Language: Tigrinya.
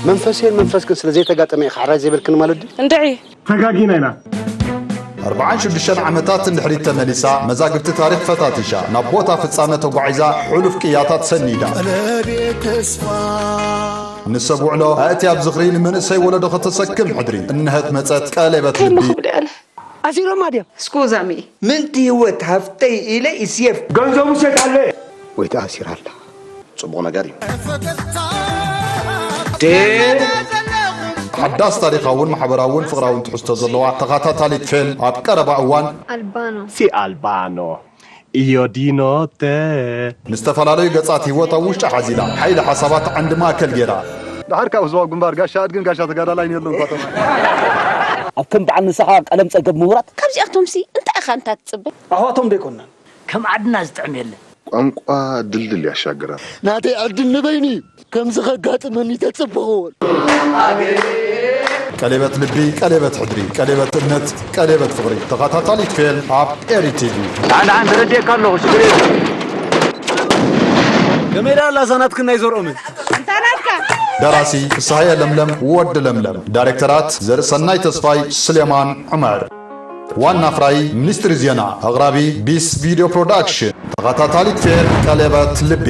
መንፈስን መንፈስክን ስለ ዘይተጋጠመ ኢኻ ሕራይ ዘይበልክኒ ማለት ድዩ? እንድዒ። ተጋጊና ኢና። ኣርብዓን ሽዱሽተን ዓመታት እንድሕሪት ተመሊሳ፣ መዛግብቲ ታሪኽ ፈታቲሻ፣ ናብ ቦታ ፍጻመ ተጓዒዛ፣ ሕሉፍ ቅያታት ሰኒዳ። ንሰብ ውዕሎ ኣእትያ ኣብ ዝኽሪ፣ ንመንእሰይ ወለዶ ከተሰክም ሕድሪ፣ እነሀት መጸት ቀሌበት ልቢ። ኣሲሮማ ድዮም? Scusami. ምንቲ ህይወት ሃፍተይ ኢለ ይስየፍ። ገንዘቡ ሸጣለ። ወይ ተኣሲራ ኣላ። ጽቡቕ ነገር እዩ። ሓዳስ ታሪኻውን ማሕበራውን ፍቕራውን ትሕዝቶ ዘለዋ ተኸታታሊት ፊልም ኣብ ቀረባ እዋን። ኣልባኖ Si Albano. Io di notte. ንዝተፈላለዩ ገጻት ህይወት ኣብ ውሽጢ ሓዚላ፣ ሓይሊ ሓሳባት ዓንዲ ማእከል ገይራ። ድሓር ካብ ህዝባዊ ግንባር ጋሻ ኣድግን ጋሻ ተጋዳላይን የሎን እኳ ተባሂሉ። ኣብ ከም በዓል ንስኻ ቀለም ጸገብ ምሁራት። ካብዚኣቶምሲ እንታይ ኢኻ እንታ ትጽበ? ኣሕዋቶም ዶ ኣይኮንናን? ከም ዓድና ዝጥዕም የለን። ቋንቋ ድልድል ያሻግራል። ናተይ ዕድል ንበይኑ እዩ። ከምዚ ከጋጥመኒ ተጽብኽዎን። ቀሌበት ልቢ፣ ቀሌበት ሕድሪ፣ ቀሌበት እምነት፣ ቀሌበት ፍቕሪ። ተኸታታሊት ፊልም ኣብ ኤሪ ቲቪ። ኣነ ኣነ ተረዲኤካ ኣለኹ፣ ሽግር የለን። ከመይ ደኣ ኣላ እዛ ናትክን ናይ ዘርኦምን? ደራሲ ፍስሃየ ለምለም ወዲ ለምለም። ዳይሬክተራት ዘርእሰናይ ተስፋይ፣ ስሌማን ዑመር። ዋና ኣፍራዪ ሚኒስትሪ ዜና። ኣቕራቢ ቢስ ቪድዮ ፕሮዳክሽን። ተኸታታሊት ፊልም ቀሌበት ልቢ።